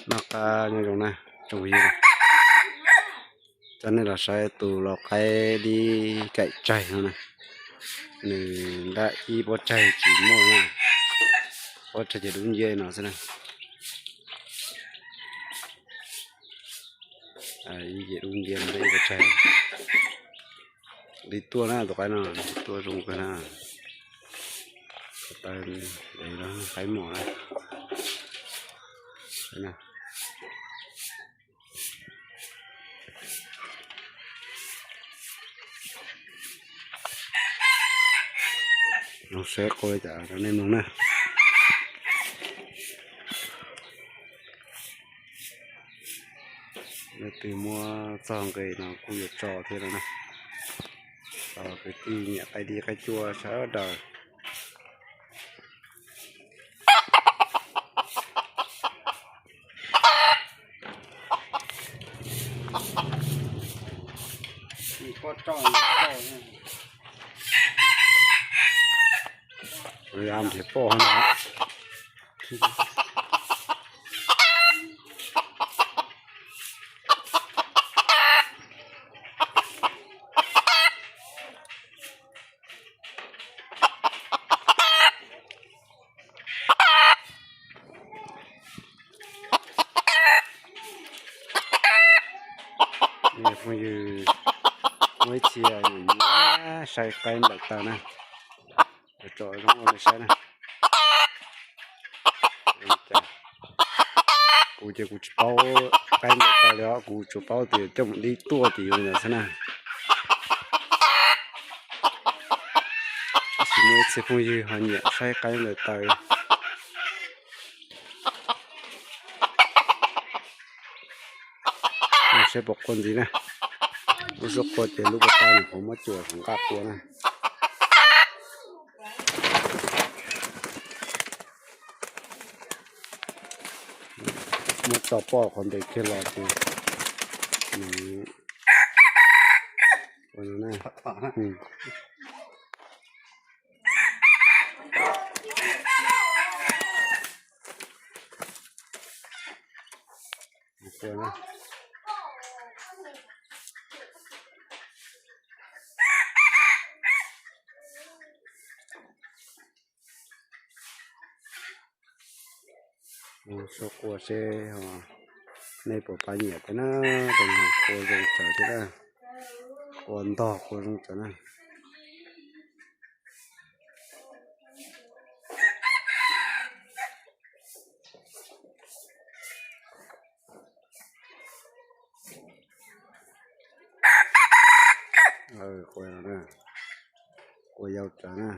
Noj qab nyob zoo na, tsoom phooj ywg. Coj nej los saib tus lau qaib dib kaim tsaig no na. Nws ntab ib pob tsaig tsis muaj na, pob tsaig ces dub nciab no xwb na. Ib ce dub nciab no, ib pob tsaig li tuaj na, tus qaib no tuaj zoo kawg na. Taw qaib mom na. Los saib qua cas rau nej mloog na. Leej twg muab txog nqi no kuj yuav tso thiab no na. Kwv tij nyiam qaib dib qaib cuab sawv daws. Ya nrhiav poj no. Phooj ywg, muaj ib txhia nyiam saib qaib nplaim taws na, tsom zoo ua li saib na. Kuv ces kuv tsis paub qaib nplaim taws li os, kuv tsuas paub tias coj mus dib tuaj ces yuav ntawd xwb na. Tab sis muaj ib txhia phooj ywg ho nyiam saib qaib nplaim taws. Saib puas qua ntxiv na. Lub suab qua ces lub pas tag nws qhuav muab cuam hauv nqaj qua na. Muab tso poj qhov ntes kiag los ces nws ua no na. Mus suab qua seb nej puas pab nyiam thiab na. Tus no qua zoo tsawv thiab na, qua ntog qua zoo tsawv na. Qua yau tsawv na.